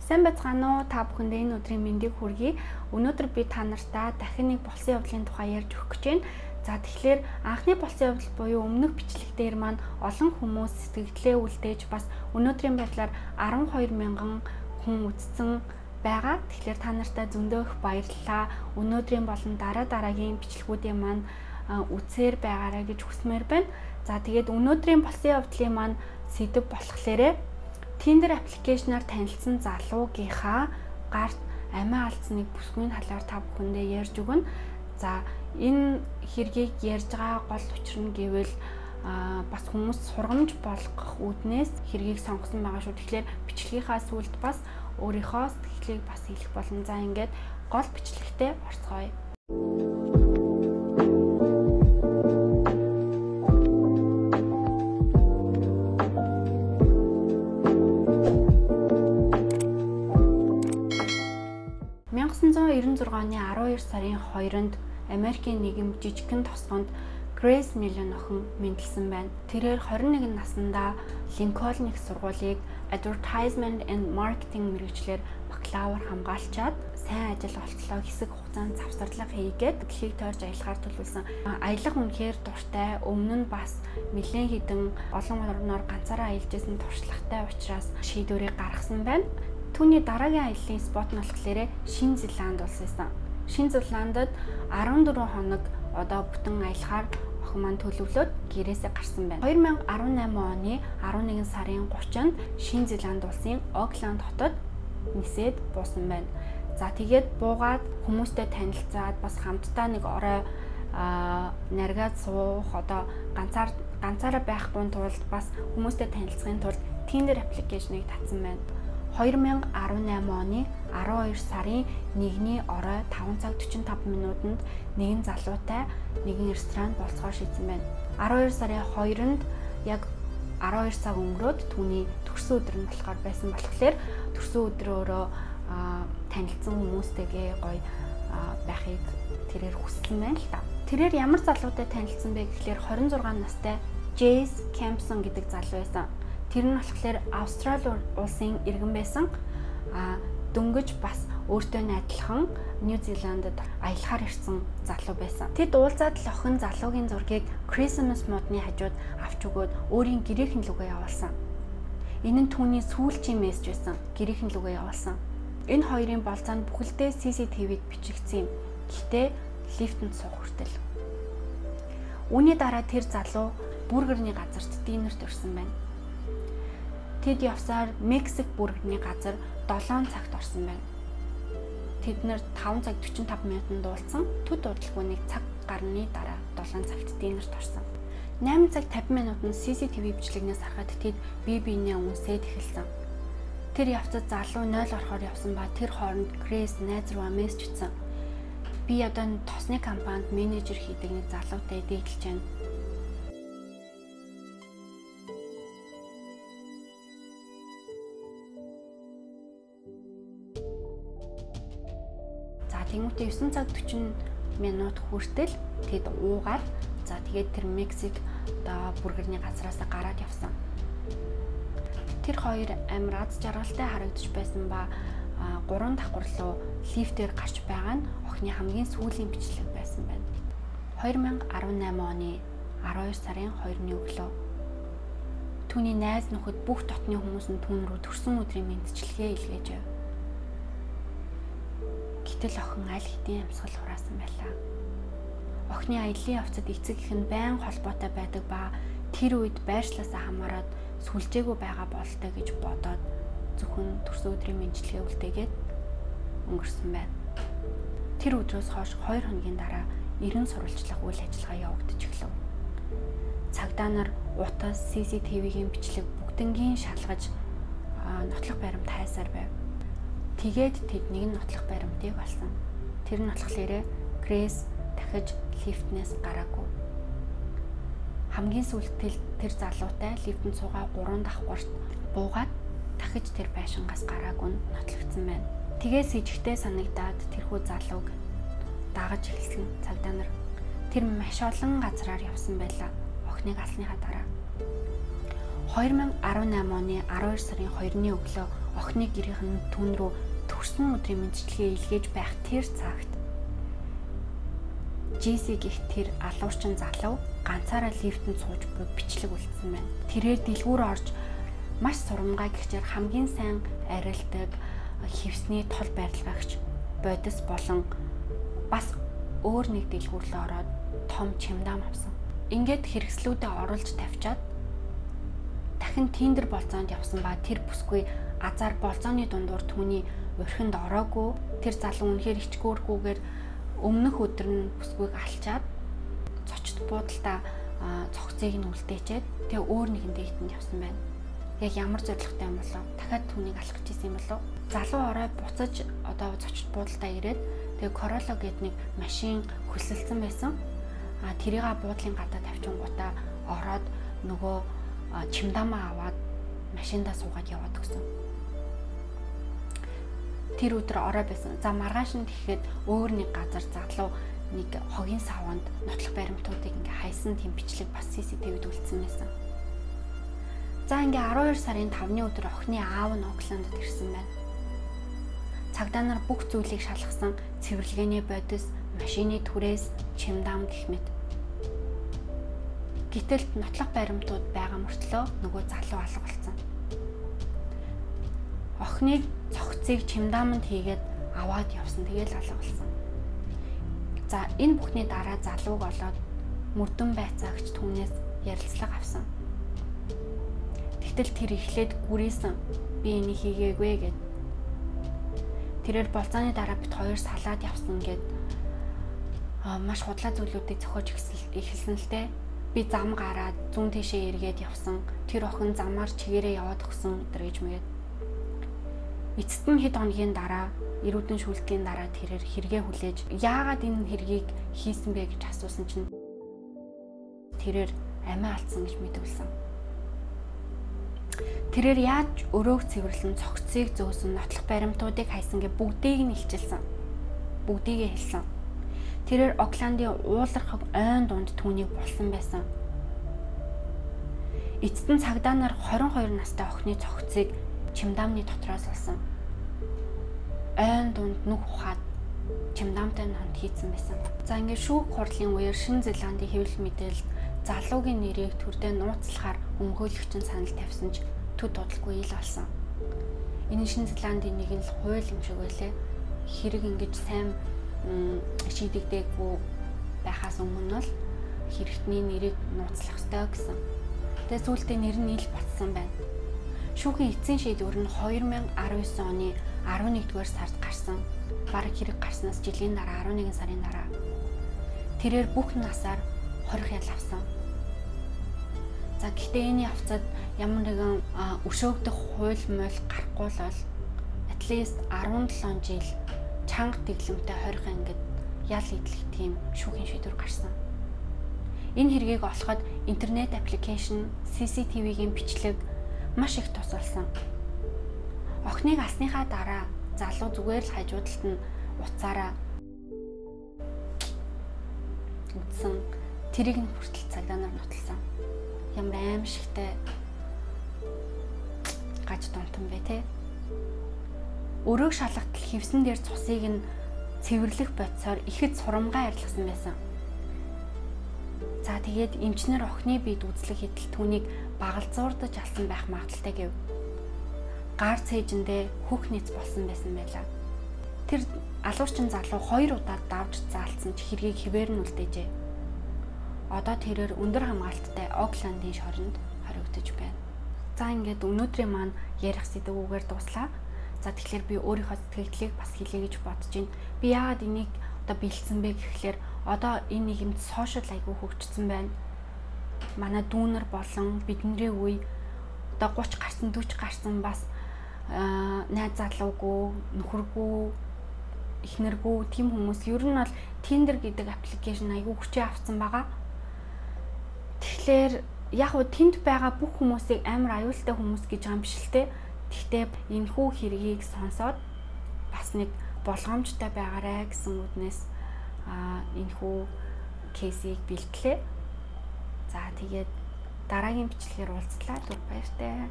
Сайн байцгаана уу? Та бүхэндээ энэ өдрийн мэндийг хүргэе. Өнөөдөр би та нартаа дахин нэг болсон явдлын тухай ярьж өгөх гэж байна. За тэгэхээр анхны болсон явдал буюу өмнөх бичлэг дээр маань олон хүмүүс сэтгэлдээ үлдээж бас өнөөдрийн байдлаар 12 мянган хүн үзсэн байгаа. Тэгэхээр та нартай зөндөө их баярлалаа. Өнөөдрийн болон дараа дараагийн бичлэгүүдийн маань үзсээр байгаарай гэж хүсмээр байна. За тэгээд өнөөдрийн болсон явдлын маань сэдэв болохлээрээ Tinder аппликейшнаар танилцсан залуугийнхаа гарт амиа алдсныг бүсгүйн талаар та бүхэндээ ярьж өгнө. За энэ хэргийг ярьж байгаа гол учир нь гэвэл бас хүмүүс сургамж болгох үүднээс хэргийг сонгосон байгаа шүү. Тэгэхээр бичлэгийнхаа сүүлд бас өөрийнхөө сэтгэлийг бас хэлэх болно. За ингээд гол бичлэгтээ орцгоё. 1996 оны 12 сарын 2-нд Америкийн нэгэн жижигхэн тосгонд Грейс Миллион охин мэндэлсэн байна. Тэрээр 21 наснда Линкольн их сургуулийг Advertisement and Marketing мэргэжлээр бакалавр хамгаалчаад сайн ажил олцлоо, хэсэг хугацаанд завсарлага хийгээд дэлхийг тойрж аялахаар төлөвлөсөн. Аялах үнэхээр дуртай, өмнө нь бас нэлээн хэдэн олон орноор ганцаараа аялж исэн туршлагатай учраас шийдвэрийг гаргасан байна. Түүний дараагийн аяллаа спот нь болохоор Шинэ Зеланд улс байсан. Шинэ Зеландд 14 хоног одоо бүтэн аялахаар охин маань төлөвлөөд гэрээсээ гарсан байна. 2018 оны 11 сарын 30-нд Шинэ Зеланд улсын Окланд хотод нисээд буусан байна. За тэгээд буугаад хүмүүстэй танилцаад бас хамтдаа нэг орой наргаад суух, одоо ганцаараа байхгүй тулд бас хүмүүстэй танилцахын тулд Tinder аппликейшнийг татсан байна. 2018 оны 12 сарын 1-ний орой 5 цаг 45 минутанд нэгэн залуутай нэгэн ресторанд болцохоор шийдсэн байна. 12 сарын 2-нд яг 12 цаг өнгөрөөд түүний төрсөн өдөр нь болохоор байсан болохоор төрсөн өдрөөрөө танилцсан хүмүүстэйгээ гоё байхыг тэрээр хүссэн байна л та. Тэрээр ямар залуутай танилцсан бэ гэхлээр 26 настай Джейс Кемпсон гэдэг залуу байсан. Тэр нь болохоор Австрали улсын иргэн байсан. Дөнгөж бас өөртөө адилхан Нью Зеландд аялахаар ирсэн залуу байсан. Тэд уулзаад л охин залуугийн зургийг Christmas модны хажууд авч өгөөд өөрийн гэрийнхэн лүгээ явуулсан. Энэ нь түүний сүүлчийн мессеж байсан. Гэрийнхэн лүгээ явуулсан. Энэ хоёрын болцоо нь бүхэлдээ CCTV-д бичигдсэн юм. Гэхдээ лифтэнд суух хүртэл. Үүний дараа тэр залуу бургерний газарт динерт өрсөн байна. Тэд явсаар Мексик бүргэний газар 7 цагт орсон байна. Тэд нэр 5 цаг 45 минутанд уулзсан. Төд удалгүй нэг цаг гарны дараа 7 цагт динерт орсон. 8 цаг 50 минутанд CCTV бичлэгнээс харахад тэд бие биенээ үнсээд эхэлсэн. Тэр явцад залуу 0 орохоор явсан ба тэр хооронд Грейс найз руу мессеж бичсэн. Би одоо тосны компанид менежер хийдэг нэг залуутай дээдлж байна. Тэнгүүтээ 9 цаг 40 минут хүртэл тэд уугаад за тэгээд тэр Мексик одоо бургерний газраас гараад явсан. Тэр хоёр амар аз жаргалтай харагдаж байсан ба 3 давхар руу лифтээр гарч байгаа нь охины хамгийн сүүлийн бичлэг байсан байна. 2018 оны 12 сарын 2-ны өглөө түүний найз нөхөд бүх дотны хүмүүс нь түүн рүү төрсөн өдрийн мэндчилгээ илгээж байв. Гэтэл охин аль хэдийн амьсгал хураасан байлаа. Охины аяллаа явцад эцэг эх нь байн холбоотой байдаг ба тэр үед байршлаасаа хамаарат сүлжээгүй байгаа бололтой гэж бодоод зөвхөн төрсөн өдрийн мэндчилгээ үлдээгээд өнгөрсөн байна. Тэр өдрөөс хойш 2 хоногийн дараа 90 сурвалжлах үйл ажиллагаа явагдаж эхлэв. Цагдаа нар утас, CCTV-ийн бичлэг бүгднгийн шалгаж нотлох баримт хайсаар байв. Тэгээд тэд нэг нотлох баримтыг олсон. Тэр нь болохоор Грейс дахиж лифтнээс гараагүй. Хамгийн сүүлд тэр залуутай лифтэнд суугаа 3 давхарт буугаад дахиж тэр байшингаас гараагүй нь нотлогдсон байна. Тэгээ сэжигтэй санагдаад тэрхүү залууг дагаж эхэлсэн цагдаа нар тэр маш олон газраар явсан байлаа. Охиныг алсныхаа дараа. 2018 оны 12 сарын 2-ны өглөө охины гэрийнх нь түн рүү төрсөн өдрийн мэндчилгээ илгээж байх тэр цагт Джесси гэх тэр алуурчин залуу ганцаараа лифтэнд сууж буй бичлэг үлдсэн байна. Тэрээр дэлгүүр орж маш сурамгай гэгчээр хамгийн сайн арилдаг хевсний тол барилгаагч бодис болон бас өөр нэг дэлгүүрлөө ороод том чимдам авсан. Ингээд хэрэгслүүдээ оруулж тавьчаад дахин Tinder болзоонд явсан ба тэр бүсгүй азар болзооны дундуур түүний урхинд ороогүй. Тэр залуу үнэхээр ичгүүргүүгээр өмнөх өдөр нь бүсгүйг алчаад зочд буудалдаа цогцыг нь үлдээчээд тэгээ өөр нэгэн дэйтэнд явсан байна. Яг ямар зорилготой юм болов? Дахиад түүнийг алах гэж исэн юм болов? Залуу орой буцаж одоо зочд буудалдаа ирээд тэгээ Corolla гээд нэг машин хөлсөлдсөн байсан. А тэрийг буудлын гадаа тавьчингуудаа ороод нөгөө чимдамаа аваад машиндаа суугаад яваад өгсөн. Тэр өдөр орой байсан. За маргааш нь тэгэхэд өөр нэг газар залуу нэг хогийн саванд нотлох баримтуудыг ингээ хайсан тийм бичлэг бас CCTV-д үлдсэн байсан. За ингээ 12 сарын 5-ны өдөр охины аав нь Окландд ирсэн байна. Цагдаа нар бүх зүйлийг шалгасан, цэвэрлэгээний бодис, машины түрээс, чимдам гэх мэт. Гэтэл нотлох баримтууд байгаа мөртлөө нөгөө залуу алга болсон. Охиныг цогцыг чимдааманд хийгээд аваад явсан. Тэгэл алга болсон. За энэ бүхний дараа залууг олоод мөрдөн байцаагч түүнээс ярилцлага авсан. Тэгтэл тэр эхлээд гүрийсэн. Би энийг хийгээгүй гэд. Тэрээр болзооны дараа бит хоёр салаад явсан гэд маш худлаа зүйлүүдийг зохиож эхэлсэн л дээ. Би зам гараад зүүн тийшээ эргээд явсан. Тэр охин замаар чигээрээ яваад өгсөн өдр гэж мэгээд. Эцэст нь хэд хоногийн дараа эрүүдэн шүүлтийн дараа тэрээр хэрэгээ хүлээж яагаад энэ хэргийг хийсэн бэ гэж асуусан чинь тэрээр амиа алдсан гэж мэдүүлсэн. Тэрээр яаж өрөөг цэвэрлэн цогцыг зөөсөн, нотлох баримтуудыг хайсан гэ бүгдийг нь илчилсэн. Бүгдийг хэлсэн. Тэрээр Окландын уулархаг ойн дунд түүнийг булсан байсан. Эцэст нь цагдаа нар 22 настай охины цогцыг чимдамны дотроос олсон. Ойн дунд нүх ухаад чимдамтай нь хамт хийцэн байсан. За ингээд шүүх хурлын үеэр Шинэ Зеландын хэвлэл мэдээлэлд залуугийн нэрийг төрдөө нууцлахаар өмгөөлөгч нь санал тавьсан ч төд удалгүй ил олсон. Энэ Шинэ Зеландын нэгэн л хууль юм шиг байлээ. Хэрэг ингэж сайн шийдэгдээгүй байхаас өмнө л хэрэгтний нэрийг нууцлах ёстой гэсэн. Тэгээ сүүлдээ нэр нь ил ботсон байна. Шүүхийн эцсийн шийдвэр нь 2019 оны 11-р сард гарсан. Бараг хэрэг гарснаас жилийн дараа 11 сарын дараа. Тэрээр бүх насаар хорих ял авсан. За гэхдээ энэ явцад ямар нэгэн өшөөгдөх хууль муйл гарахгүй л бол at least 17 жил чанга дэглэмтэй хорих ангид ял идэх тийм шүүхийн шийдвэр гарсан. Энэ хэргийг олоход интернет аппликейшн, CCTV-гийн бичлэг маш их тус болсон. Охиныг алсныхаа дараа залуу зүгээр л хажуудалд нь уцаараа үтсэн. Тэрийг нь хүртэл цагдаа нар нотолсон. Ямар аимшигтай гаж донтон бэ те. Өрөөг шалгалтал хевсэн дээр цусыг нь цэвэрлэх бодисоор ихэд сурамгай арилгасан байсан. За тэгээд эмчнэр охины биед үзлэг хийтэл түүнийг багалзуурдаж алсан байх магадaltaй гэв. Гар цээжиндээ хөх нийц болсон байсан байлаа. Тэр алуурчин залуу 2 удаа давж заалцсан ч хэргийг хിവэр нь үлдээжээ. Одоо тэрээр өндөр хамгаалттай Окландын шоронд хоригдож байна. За ингээд өнөөдрийн маань ярих сэдэв үгээр дууслаа. За тэгэхээр би өөрийнхөө сэтгэгдлийг бас хэлье гэж бодож байна. Би яагаад энийг одоо бэлдсэн бэ гэхлээр одоо энэ нийгэмд сошиал айгүй хөгжсөн байна. Манай дүүнер болон бидний үе одоо 30 гарсан 40 гарсан бас найз залуугүй, нөхөргүй, эхнэргүй тийм хүмүүс ер нь бол Tinder гэдэг аппликейшн айгүй хүчээ авсан байгаа. Тэгэхээр яг уу тэнд байгаа бүх хүмүүсийг амар аюултай хүмүүс гэж байгаа юм биш л те. Гэхдээ энэхүү хэргийг сонсоод бас нэг болгоомжтой байгаарэ гэсэн үднээс энэхүү кейсийг бэлтлээ. За тэгээд дараагийн бичлэгээр уулзлаа. Түр баяртай.